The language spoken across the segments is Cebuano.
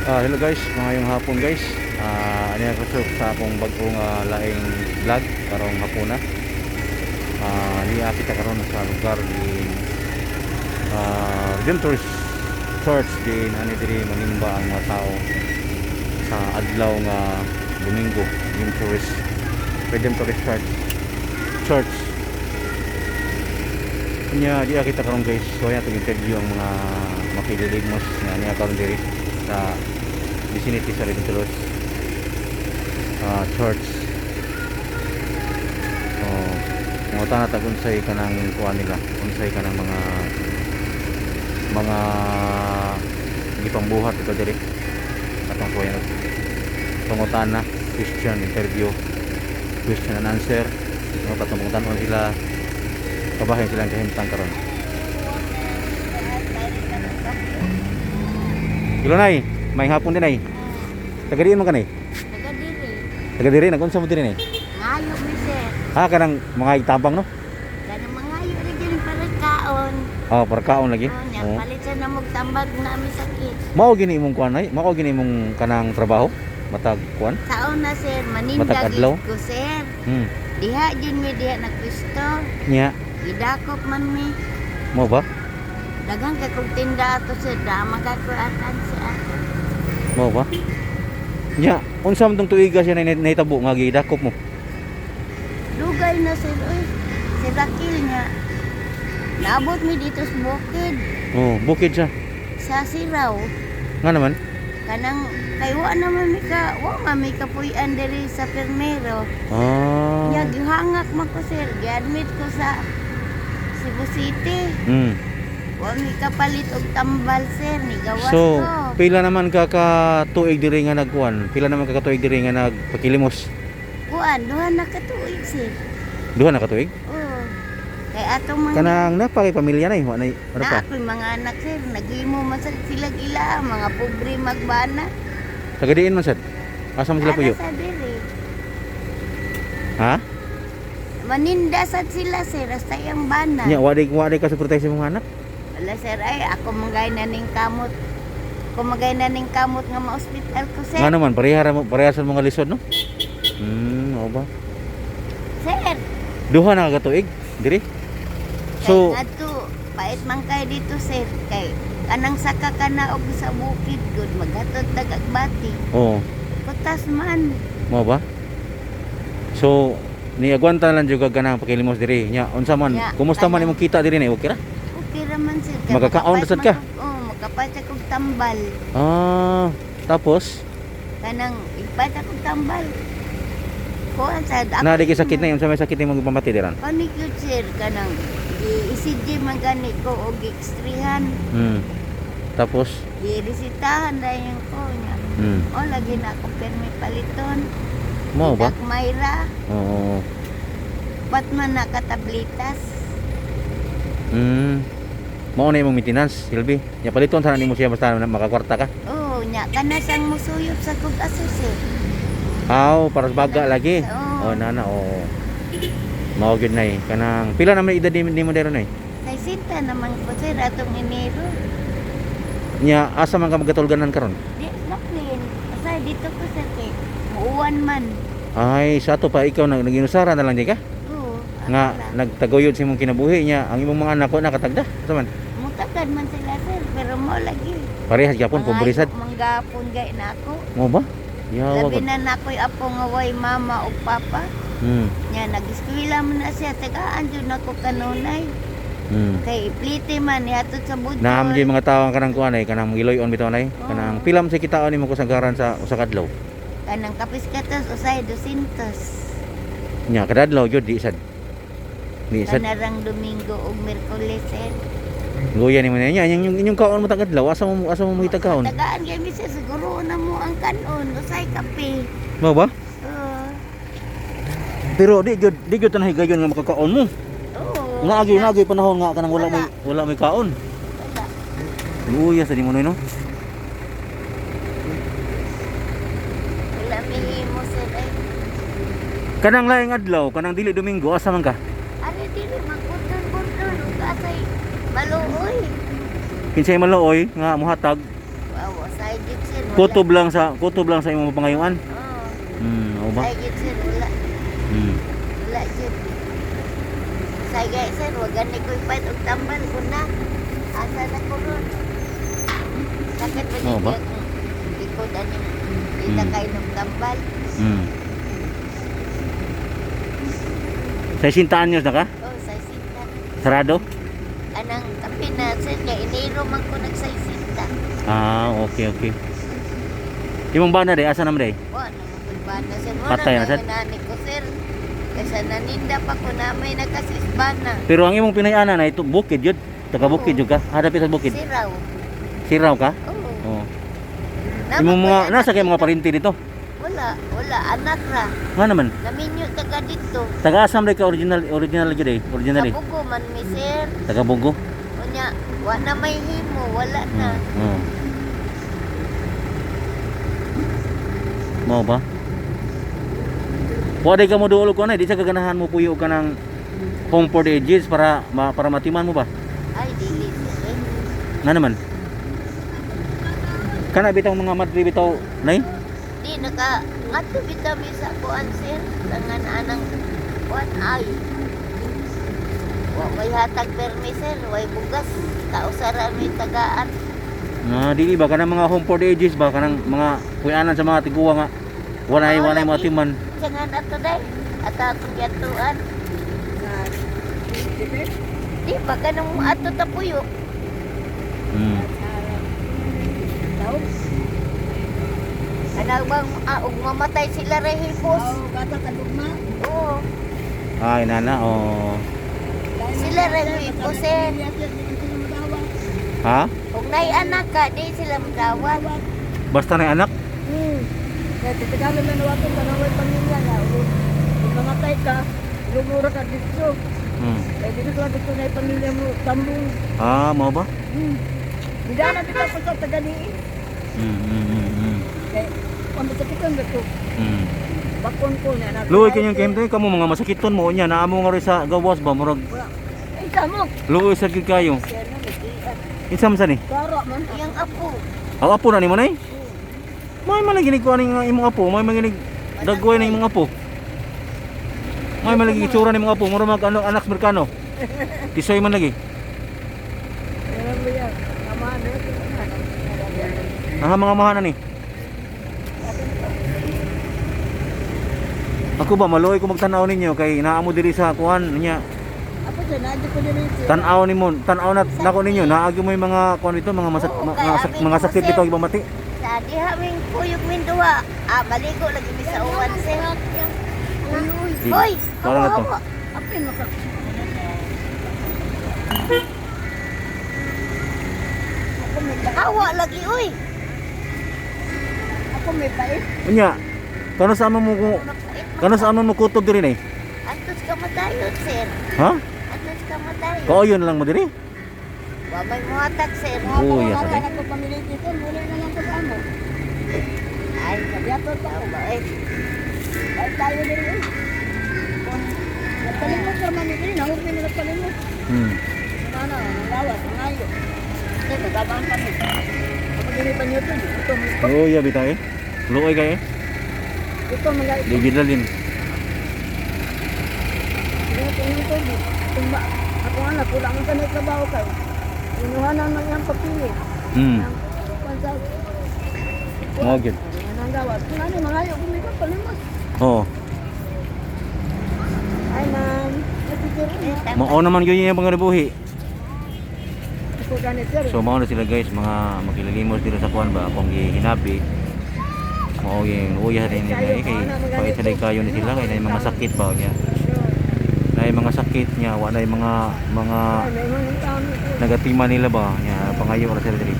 Hello guys, maayong hapon, guys. Ano ako sa akong bagong laing vlog karong hapuna. Niya kita karon sa lugar ni Redemptorist Church din ani diri manimba ang mga tao sa adlaw nga Domingo. Redemptorist Church Church. Nya di kita karon, guys. So ayan itong interview ang mga makililimos nga niya karon diri sa vicinity sa Redemptorist Church. So, mga na tag unsay kanang kuan nila, unsay kanang mga gipangbuhat ito diri. Atong kuan pangutana, question interview, question and answer. No, katong pangutan sila, kabahin silang kahimtang karon. Hello, nay, may hapon din, nay. Taga diin man ka, nay? Taga diri. Taga diri, nagunsa mo diri, nay? Ngayo mi, sir. Ah, kanang mga itabang, no? Kanang mangayo rin dyan para kaon. Oh, para kaon lagi. Oh, nya Oh. palit sa namog tambag na mi sakit. Mao gini imong kuan, nay? Mao gini imong kanang trabaho? Matag kuan? Saon na, sir, maninda Matag adlaw? gid ko, sir. Diha jud mi diha nagpwesto. Nya, Gidakop man mi. mao ba? Daghan kay kog tinda ato, sir, da magkakuatan si ato. Mao ba? Nya, unsa man tong tuiga siya na nahitabo nga gidakop mo? Dugay na, sir, oy. Si Rakil nga. Naabot mi dito sa bukid. Oh, bukid siya. Sa Siraw. Nga naman? Kanang kay wa naman mi ka, wa man mi kapuy-an diri sa permero. Nya gihangak man ko, sir, giadmit ko sa Cebu City. Wa mi kapalit og tambal, sir, ni gawas So, ko. pila naman ka ka tuig diri nga nagkuan? Pila naman ka ka tuig diri nga nagpakilimos? Kuan, duha na ka tuig, sir. Duha na ka tuig? Oo. Kay atong mga Kanang na pa kay pamilya na eh, wa na ano na pa? ako'y mga anak, sir, naghimo man sad sila ila, mga pobre magbana. Taga diin man sad. Asa man sila Ara puyo? sa diri. Ha? Maninda sad sila, sir, hasta yung bana. Nya wa di ka suportay sa imong anak? Wala, sir, ay ako mangay na ning kamot. Ako magay na ning kamot nga ma-ospital ko, sir. Nga naman pareha ra mo, pareha sa mga lisod, no? Mao ba? Sir, Duha na ka tuig diri. So, kay ngadto pait man kay dito, sir, kay kanang saka ka na og sa bukid gud maghatod tagagbati. Oh, Kutas man. mao ba? So, ni agwanta lang jud ka kanang pakilimos diri. Nya unsa man, Nya, kumusta man imong kita diri ni? Okay ra? Okay ra man, sir. Kay Magkakaon makapait ra sad man ka? Oh, makapait akong tambal. Ah, tapos Kanang ipait akong tambal. Kuan sad ako. na di kay sakit na, unsa may sakit imong gipamati diran? Kani gyud, sir, kanang gi-ECG man gani ko og gi-X-rayhan. Tapos Giresitahan dayon ko nya. Oh, lagi na ako permi paliton. Mao ba? Mayra, Oo. pat man nakatablitas. Mao na imong maintenance, silbi. Nya paliton sana nimo siya basta na makakwarta ka. Oh, nya kana sang musuyop sa kog aso, sir. Aw, para sa baga lagi. Oo. Oh, nana, oo. Mao gyud na eh. Kanang pila naman edad ni mo dero nay? Kay sinta naman ko, sir, atong Enero. Nya asa man ka magatulganan karon? Di naklin. Asa dito ko, sir, kay muuwan man. Ay, sa ato pa ikaw nag naginusara na lang di ka? Oo. Nga Ako ra. nagtaguyod sa imong kinabuhi niya, ang imong mga anak ko nakatagda. Asa man? Mutagad man sila, sir, pero mo lagi. Parehas gyapon pobre sad. Manggapon gay na ako. Mo ba? Yawa Labi gud. na na ako'y apo nga way mama ug papa. Nya nag-eskwela man na siya, tagaan jud nako kanunay. Kay iplite man nihatod sa budol. Naam jud mga tawo ang kanang kuan ay kanang giloy-on bitaw nay. Oo. Kanang pila man sa kitaon nimo kasagaran sa usa ka adlaw? Kanang kapis katos usay 200. Nya kada adlaw jud di sad. Di sad. Kanarang Domingo ug Miyerkules, sir. Luya nimo na niya inyong inyong kaon mo tag adlaw, asa mo mahitag kaon? Tagaan kay mi, sir, siguro na mo ang kanon usay kape. Mao ba? Oo. Pero di gyud tan higayon nga makakaon mo. Oo. Nga agi na agi panahon nga kanang wala may kaon. Wala. Luya sa di mo no. Wala mihimo, sir ay. Kanang laing adlaw, kanang dili Domingo, asa man ka? Ari dili magkutol-kutol ug asay maluoy. Kinsay maluoy nga muhatag. Wow, sa gyud, sir. Wala. Kutob lang sa imong pangayuan. Oo. Oo ba? Sa gyud, sir, wala. Wala gyud. Sa gay, sir, wa gani ko ipait og tambal ko na. Asa na ko ron. Sakit pa Oo ba? gyud akong likod ani. Di na kayo ng tambal. Sa 60 anyos na ka? Oh, sa sinta. Sarado? Anang kape na, sir, kay Enero man ko nagsaysinta. Ah, okay. Imong bana day, asa naman day? Wa na mo ko'y bana, sir. Wa Patay na, sir? na ko, sir. Kasi naninda pa ko na may nakasisbana. Pero ang imong pinay-ana na ito bukid yun. Taga bukid Oo. yun ka. Hadapit sa bukid. Siraw. Siraw ka? Oo. Oo. Nama Imong ko'y mga anak nasa kay mga dito. parinti dito. Wala, wala. Anak ra. Nga naman. Naminyo taga dito. Taga asam day ka original original gyud eh. Original eh. Kabugo man mi, sir. Taga Bugo. Unya, wa na may himo, wala na. Oo. Mao ba? Wa day ka mo duol ko na, di sa kaganahan mo puyo ka ng home for the ages para matiman mo ba? Ay, dili, sir. Eh. Nga naman. Kana bitaw mga madre bitaw nay? Di naka ngadto bitaw mi sa kuan, sir. Tangan anang kuan ay. Wa may hatag permi, sir, way bugas. Kausara mi tagaan. Nga dili ba kanang mga home for the ages ba kanang mga kuyanan sa mga tiguwa nga walay Oo, walay lagi. matiman. Tsangan ato day. At atong yatuan. Di ba kanang ato tapuyo? Ano bang og mamatay sila re hipos? Oo, bata ka lugma. Oo. Ay nana oh. Sila re hipos, sir. Ha? Kung nay anak ka, di sila madawat. Basta na anak. Kaya titigalan na nawaton, tanaway pamilya na. Kung mamatay ka, lumura ka dito. Kaya dito ka dito na yung pamilya mo, tambong. Ah, mao ba? Bidana bitaw ko sa taganiin. Kaya, kung masakitan na to, bakon ko na. Luoy kanyang kemte kamo mga masakiton mo nya naamo nga rin sa gawas ba murag Wala. Ay, kamo. luoy sa gid kayo. Sir, na nag-iat. Insa man sa ni? Karo man. Iyang apo. Ang apo na nimo nay? May man lagi ni kuan nga imong apo, may man ginig dagway na imong apo. May man lagi itsura ni imong apo, murag mag ano anak Amerikano. Tisoy man lagi. Alam mo yan. Amahan na ito. Aha mga mahanan ni. Ako ba maluoy ko magtan-aw ninyo kay naamo diri sa kuan niya. Apo siya, naadyo ko din ito. Tan-aw nimo, tan-aw na nako ninyo, naagi mo yung mga kuan dito, mga masak, Oo, mga, kay sak- amin mga po, sakit sir. dito ang ibang mati. Sa diha ming kuyog min duha. Ah, maligo lagi mi sa uwan, sir. Di, Hoy, parang hawa, ito. hawa. Apin mo ka. Ako may pait. Hawa lagi uy. Ako may pait. Unya, kano sa mo ko Mapait man kano ka. sa mo kutob diri ni? Antos ka matayon, sir. Ha? Antos ka matayon. Kaoyon lang mo diri. Wa may muhatag, sir. Oh, yes, Wala ate. na ko pamilya dito. Muli na lang ko sa amo. Ay, Yato pa ako. tama eh. Ay, tayo din eh. Nagpalimot naman ito. Nahog na nagpalimot. Ano, ang lawas, ang ayo. Kasi nagabang kami. Kapag ini pa niyo ito, ito, ito, Oh, ya bitaw eh. Luoy kay eh. ito, mga ito. Di gid lalin. Ito yung tubig. Kung ba, ako anak, wala akong sanay trabaho kayo. Inuhanan man yung papili. Ang kwansa. Mao gyud. Ang gawas. Kung ano, mga ayo, kumikot, palimot. Oo. Ay, ma'am. Ay, teacher, eh. Mao naman gyud yung panginabuhi. Ako ganit, sir. So mao na sila guys, mga makilalimos dito sa kuan ba akong gihinabi. Mao yung uya rin nila eh, kay pait sa kayo ni sila kay na mga sakit ba niya. Na mga sakit niya, wa na yung mga Ay, may mga taon. nagatima nila ba niya pangayo ra sila diri.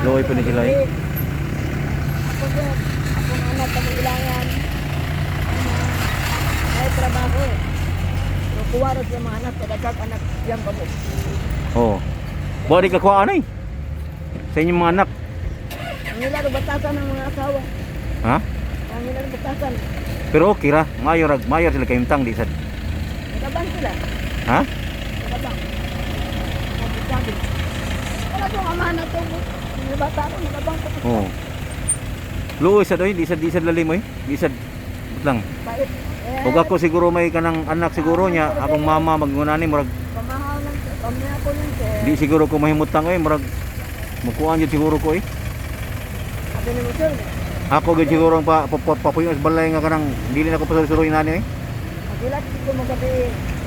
Luoy po ni sila eh. Ako sir, ako ang anak kamulangan. Ay trabaho eh. So, kuha rin sa mga anak, kadagag anak siyang kamo. Oo. Wa di ka kuhaan eh. Sa inyong mga anak. Ang nila batasan ng mga asawa. Ha? Ang nila batasan. Pero okay ra, mayor rag mayor sila kayong tang di sad. Nakabang sila. Ha? Nakabang. Sabi. Wala kong ama na to. Mga bata ko, nagabang ko. Oh. Luoy sad oy, di sad lalim oy. Di sad lang. Bait. Eh, Ug ako siguro may kanang anak siguro niya, akong mama magunani murag pamahaw lang, pamaya ko lang, sir. di siguro ko mahimutang oy, murag mukuan jud siguro ko eh. Sabi ni mo, sir, Ako gyud siguro ang papuyo sa balay nga kanang dili na ko pasuro-suroy nani oy. magulat ko magabi.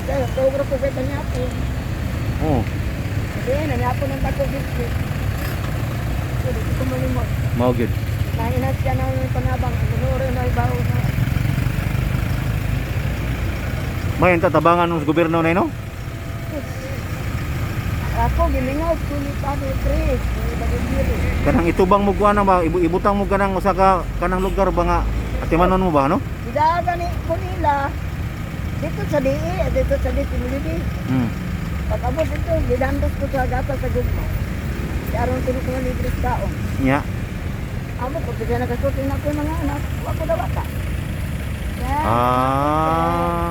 Sir, tawag ko kay kanya po. Oh, Sabi, nanyapo ng tako biscuit. Sir, di ko malimot. mao gyud. Nainat siya ng panabang, ang ginuro na ibaw na. May ang tatabangan ng gobyerno na no? Ako, gimingaw ko ni Padre Chris, ni Bagundiri. Kanang itubang mo kuan ba ibutang mo kanang usa ka kanang lugar ba nga atimanon mo ba no? Gidagan ni ko nila, dito sa DE, dito sa DPWD. Pag abot dito, gidandos ko sa gata sa gugma. Kaya aron ko nga libre sa taon. Nya. Amo ko, bigyan nakasulti na ko yung mga anak, wa ko dawata. Ah.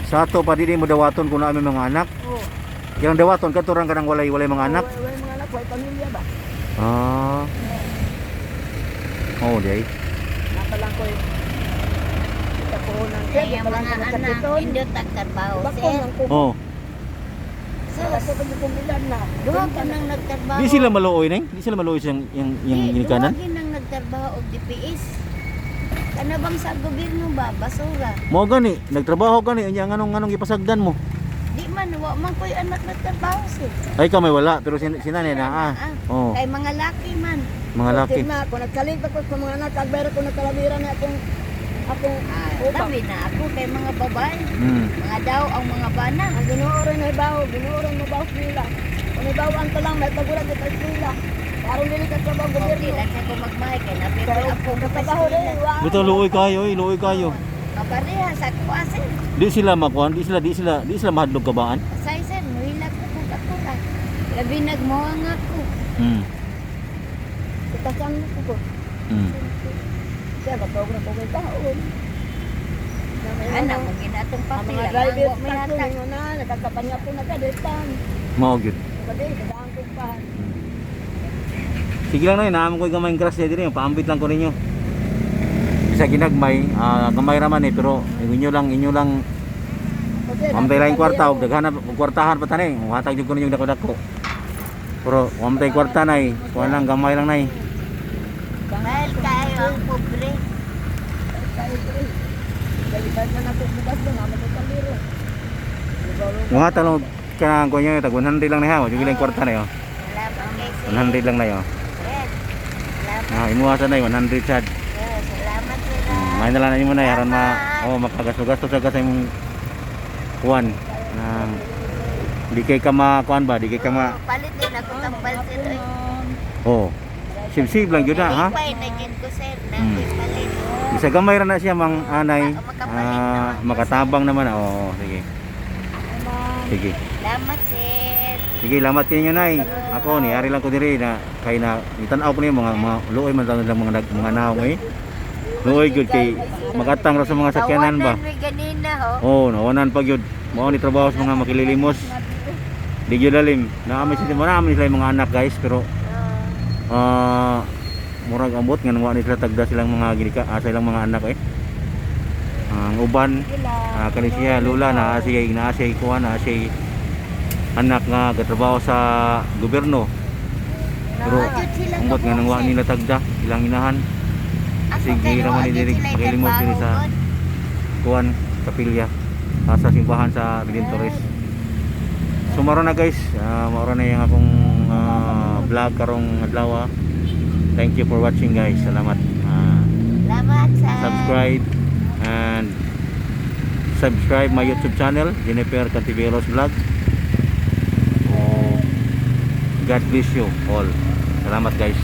Sa ato pa dili mo dawaton kung naa may mga anak. Oo. Yang dawaton katurang kanang walay mga anak. Way mga anak, way pamilya ba? Ah. Oh, day. Napalang ko yung itapunan. Sir, Kaya napalang mga ko anak, nagsakiton. hindi tagtrabaho, Bakon sir. ang kuko. Oh. Sus, Ako pag kumbilan na. duha ko nang nagtrabaho. Di sila maluoy neng? Di sila maluoy sa yang Di, ginikanan? duha gyud nang nagtrabaho og DPS. Kana bang sa gobyerno ba basura? Mao gani, nagtrabaho gani unya nganong nganong gipasagdan mo? Di man wa man ko'y anak nagtrabaho, sir. Ay ka may wala pero sinanay na ah. Oh, Kay mga laki man. mga laki. Na, kung nagkalit ako sa mga anak, agbera ko nagkalabira na akong Ah, upang. labi na ako kay mga babae. Mga daw ang mga bana. Ang ginuoron na ibaw, ginuoron mo baw nila. Kung ibawaan pa lang, may pagulat ito eskwela. Karon dili ka trabaho Okay gobyerno. lang siya kung magmahay kay napipil Kaya ako kung trabaho rin, wa. Bitaw luoy kayo, oy, luoy kayo. Kapareha sa kuha, sir. Di sila makuan, di sila mahadlok kabaan. Say sir, muhila ko kung ako ka. Labi nagmuhang ako. Kitasan mo ko. Siya, matawag na ko kay taon. Anak mo ginatong Ang papel. mga Ang driver wa may taxi, hatag. ningon na, nagkakapanya po na ka, detan. Mao gyud. Pwede, kadaan ko pa. Sige lang na, naamo ko gamay grass diri, paambit lang ko ninyo. Bisa ginagmay, gamay ra man eh, pero inyo lang Kasi, Amtay lang kwarta og daghan og kwartahan pa tani. Hatag jud ko ninyo dako-dako. Pero amtay kwarta nay, kuan lang gamay lang nay. Dahil kayo ang pobre. Daliban na ako bukas doon, naman ko kaliro. Mga talong kanang kuan nyo tag 100 lang na ha, jud lang kwarta na yo. Salamat kay sir. 100 lang na yo. Sir, salamat. Ah, imuha sa nay 100 sad. Sir, salamat sir. Ah. May na lang na imo nay aron ma oh makagasto-gasto sa ka sa imong kuan. Nang di kay ka ma kuan ba, di kay ka ma Oh, palit din ako tambal sir. Oy. oh. Sibsib lang jud na ha. Nalipay na jud ko sir. Nakoy palit. Isa gamay ra na siya mang anay. Makapalit Ah, naman. makatabang naman. Oo, sige. Sige. Salamat sir. Sige, lamat kayo nay. Ako ni ari lang ko diri na kay na itan-aw ko niyo mga luoy man lang mga naong eh. Luoy gyud kay magatang ra sa mga sakyanan ba. Tawanan mi ganina ho. Oh, nawanan pa gyud. Mao ni trabaho sa mga makililimos. Di gyud lalim. Naami sila mo naami sila yung mga anak guys pero Oh. ah murag ambot nga wa ni sila tagda silang mga ginika sa ilang mga anak eh. Ang uban kani siya lula na siya naa siya kuan naa siya anak nga gatrabaho sa gobyerno. Pero Naa jud sila ambot nga kabuok, nang wa sir. nila tagda ilang inahan Ako Sige, kay raman wa ni jud diri sila makilimos diri sa trabaho, god. kuan kapilya sa simbahan sa Redentores. So maro na guys, maro na yung akong vlog karong adlaw. Thank you for watching guys. Salamat. Salamat sir. Subscribe and subscribe my YouTube channel, Jennifer Cantiveros Vlog. Oh, God bless you all. Salamat guys.